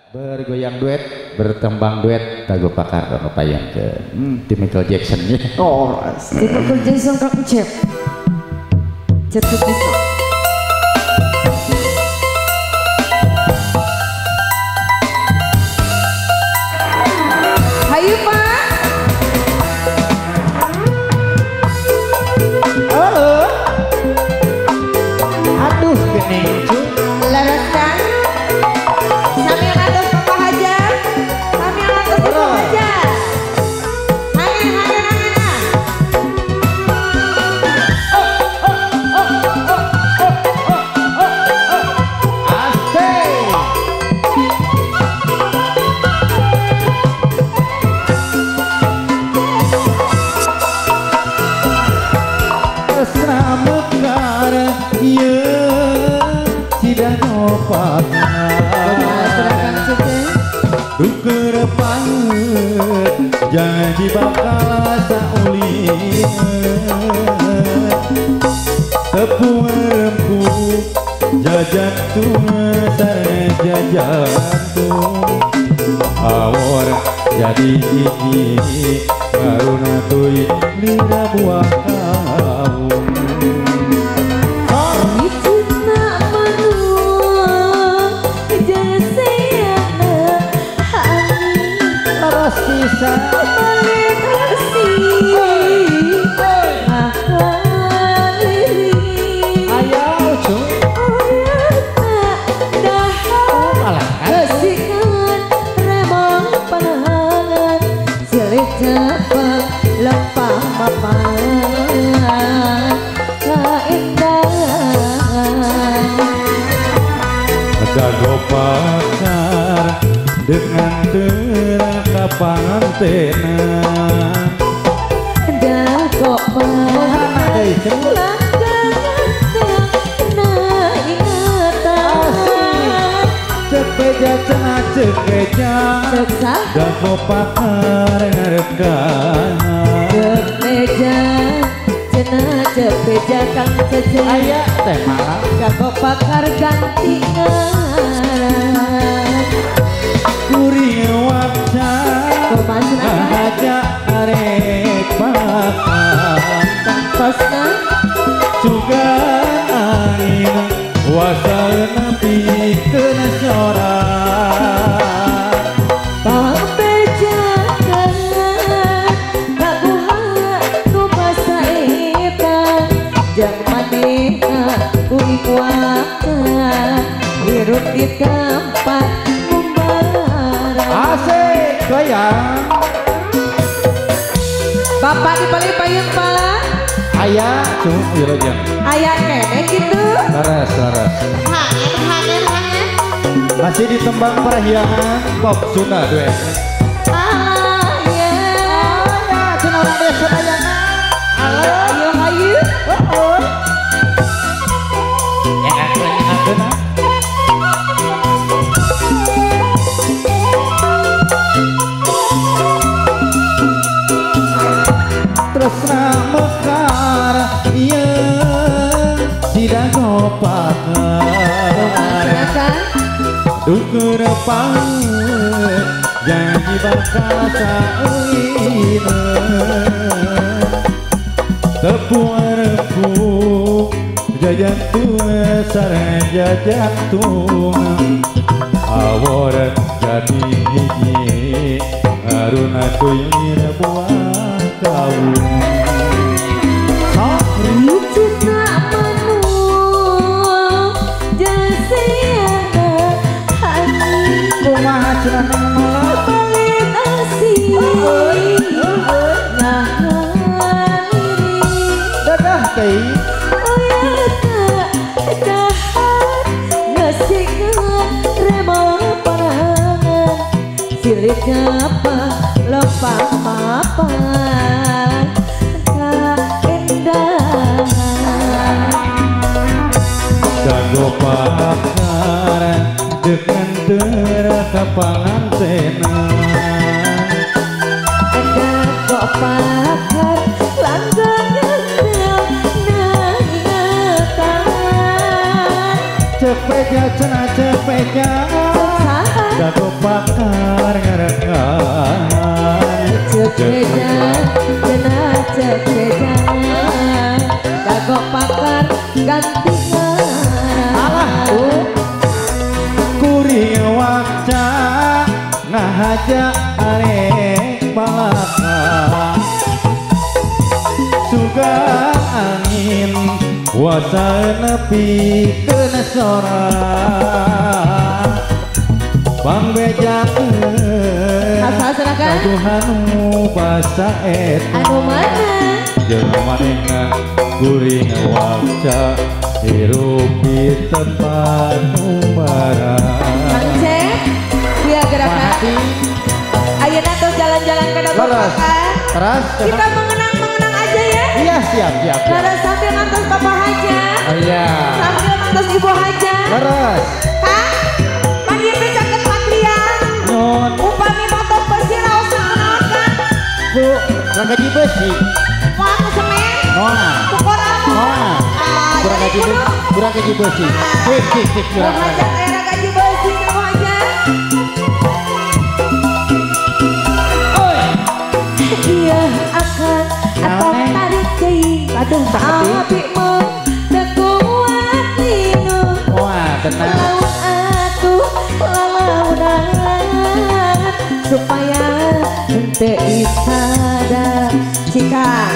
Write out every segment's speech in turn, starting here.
Bergoyang duet, bertembang duet, Dago Pakar dono payang ke di Michael Jackson ya. Oh, di Michael Jackson Kang Cep. Cep bisa. Hayu Pak. Halo. Aduh gening cu. Lereskan. Sami atas Papa Hajar. Sami atas Ibu Hajar. Hayu hayu hayu. Oh oh oh oh oh oh oh oh. Asik. Tresna mekar ieu sidang pakar. Duker panget janji bakal saulin tepung rempuk jajan tunga sareng jajan tung awor jadi hiji karuna teuing lira buah kaung. Dago pakar dengan deraka pangantenan. Dago pakar langgangan ingatan. Cek beja cenah cek beja. Dago pakar ngarekan. Cek beja cenah cek beja kang cece. Aya teh malah. Dago pakar ganti ngaran. Kuring wakca bahaja arek pakar. Tangtosna juga angin wasalna pikeun sorak. Pabejakan kaguha ku basa eta jang manehna ku ikuatan hirup di tempat mumbaran. Asik goyang. Bapak di balik payung pala. Aya cuma wilujeng. Aya kene gitu. Laras laras. Hangen hangen hangen. Masih di tembang parahyangan pop Sunda duet. Aya. Aya cenah urang desa dayana. Ayo ayo ayo. Oh. Nyengakeun. Tresna mekar ieu sidago pakar. Dukur panget janji bakal saeuleuna. Tepung rempuk jajan tunga sareng jajan tunga awor jadi hiji haruna teuing buah kaung. Ricitna manung jasiana angin. Kumaha cenah malah balit asih ngahaliri. Dadah teh. Oyata dahar ngasikeun remang parangan. Silih nyapa lempang papan kaendahan. Dago pakar dengan teraka pangantenan. Dago pakar langgangan ingatan. Cek beja cenah cek beja. Dago pakar ngarekan. Cek beja cenah cek beja dago pakar ganti ngaran. Alah kuring wakca ngahaja arek balaka suga angin wasa nepi keuna sora pangbejakeun kaguhanu basa eta anu mana jeung manehna kuring wakca hirup di tempat umbaran. Kang Cep ya gerakan ayeuna tuh jalan-jalan ke dapur makan. Terus kita mengenang-mengenang aja ya. Iya siap siap. Terus sambil ngantos Bapak Haja. Oh, iya. Sambil ngantos Ibu Haja. Terus. Kang, panggil teh caket patria. Non. Upami motor besi raos naon Kang? Bu, ragaji besi. Moal ku semen. Moal. Ku koral. Moal. Kurang gaji besi. Kurang gaji besi. Sip sip sip kurang. Bu Haja teh ragaji besi Bu Haja. Iya akan atau tarik deui. Aduh sakit. Abi mah teu kuat ninu. Wah tenang. Laun atuh lalaunan supaya henteu isada cika.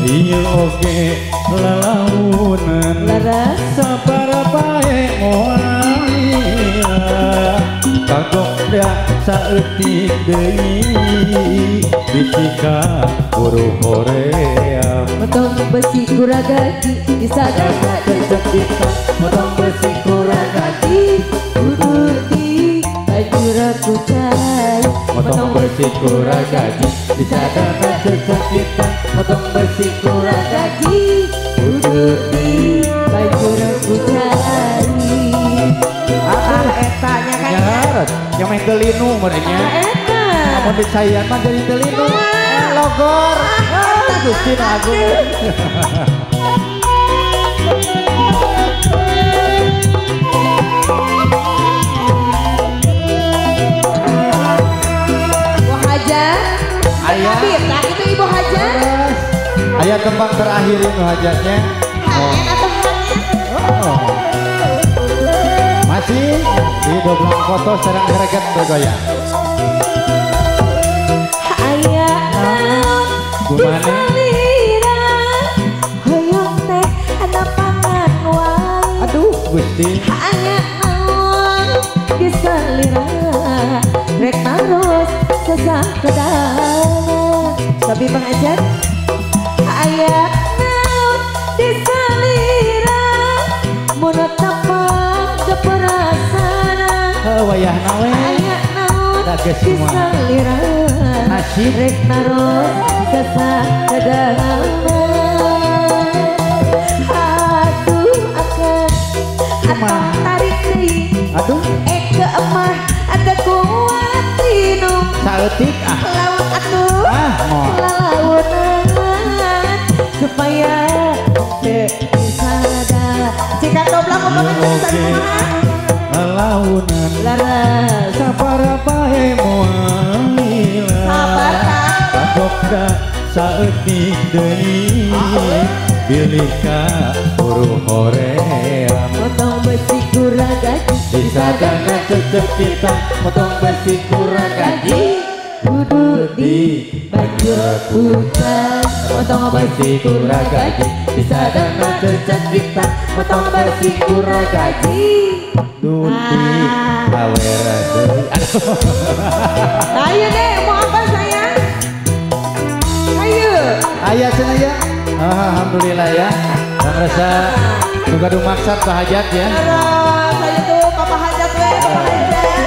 Iya oge lalaunan. Leres. Sabar bae moal lila. Kagok da saeutik deui bisika buru hoream. Motong besi kurang gaji disadana cecek kita. Motong besi kurang gaji kudu di bajur kucai. Motong besi kurang gaji disadana cecek kita. Motong besi kurang gaji kudu di bajur kucai. Ah eta nya kan yang main telinu merenya. Eta. Amun dicayan mah jadi telinu. Logor. Gusti Agung. Bu Haja. Ayah. Nah itu Ibu Haja. Ayah tembang terakhir Ibu Hajatnya. Hangen atau hangen? Oh. Masih di doblang foto serang greget bergoyang. Ayah naon disalira hoyong teh anapangan wae. Aduh Gusti. Ayah naon disalira rek naros sasakedana. Tapi pengajar ayah naon disalira mun tepang keperasana. Wayahna we. Aya naon disalira nasib rek naros sasakedana. Aduh akan atau tarik deui. Aduh eke emah ada kuat tinum saeutik ah laut atuh ah lalaunan supaya teu disada. Jika doblang upami teu kumaha lalaunan leres sabar bae moal lila. Sabar Kang. Kagok da saeutik deui bilih ka buru hoream. Motong besi kurang gaji disadana cecek kita. Motong besi kurang gaji kudu di bajur kucai. Motong besi kurang gaji disadana cecek kita. Motong besi kurang gaji duti awera deui. Ayo deh mau apa sayang? Ayo. Aya cenah ya. Alhamdulillah ya. Kang Resa nu gaduh maksad Pak Hajat ya. Saya tuh Papa Hajat we, Papa Hajat.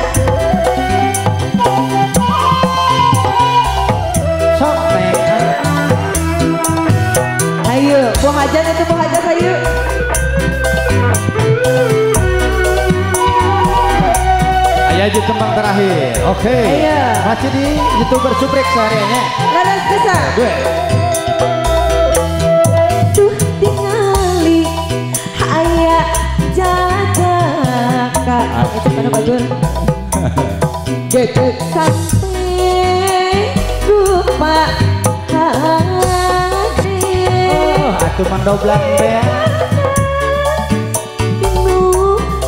Sok neng. Ayo, Bu Hajat itu Bu Hajat ayo. Aya di tembang terakhir. Oke. Ayo. Masih di YouTuber Subrek sehariannya. Leres bisa. Gue. Tuh tingali aya jajaka. Itu mana bagus. Gecek sampai rupa hati. Oh, atuh mandoblang teh. Tinu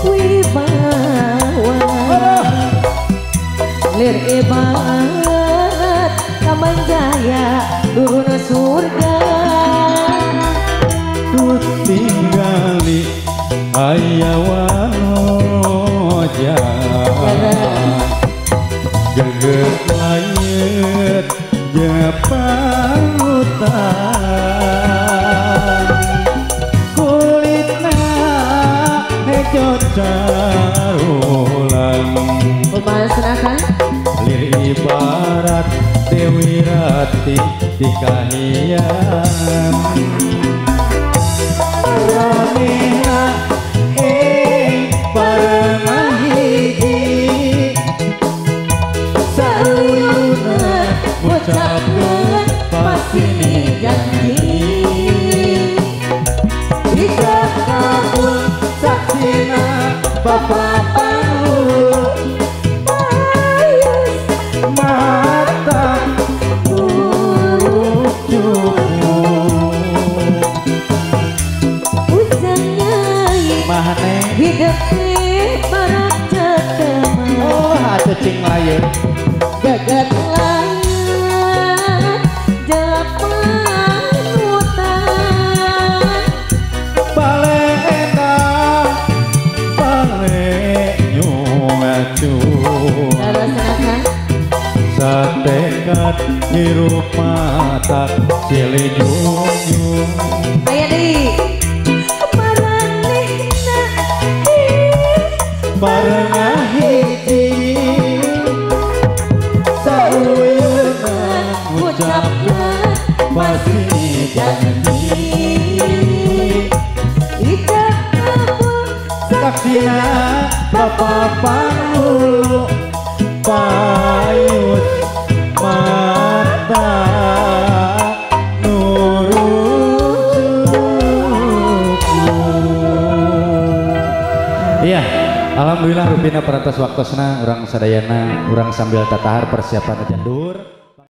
wibawa. Lir ibarat Taman Jaya turun surga. Tut tinggali aya wanoja. Geget layet jeung panutan. Kulitna hejo carulang. Kumaha kan? Lir ibarat Dewi Ratih di kahiyang. Ramena ing bareng hiji. Saruyuna ngucapkeun pasti janji. Jika kabul saksina Bapak Panghulu Payus mata cucu. Ujang nyai mahane hidup barang ceteman. Oh, atuh cing layeun. Gagat layat japanutan. Balena bale nyungacu. Satekat hirup mata silih junjung. Aya deui maranehna bareng hiji. Saruyuna ngucapkeun pasti janji. Ijab kabul saksina Bapak Panghulu Payus mata nurucuku. Iya, alhamdulillah rupina parantos waktosna urang sadayana urang sambil tatahar persiapan ajan duhur.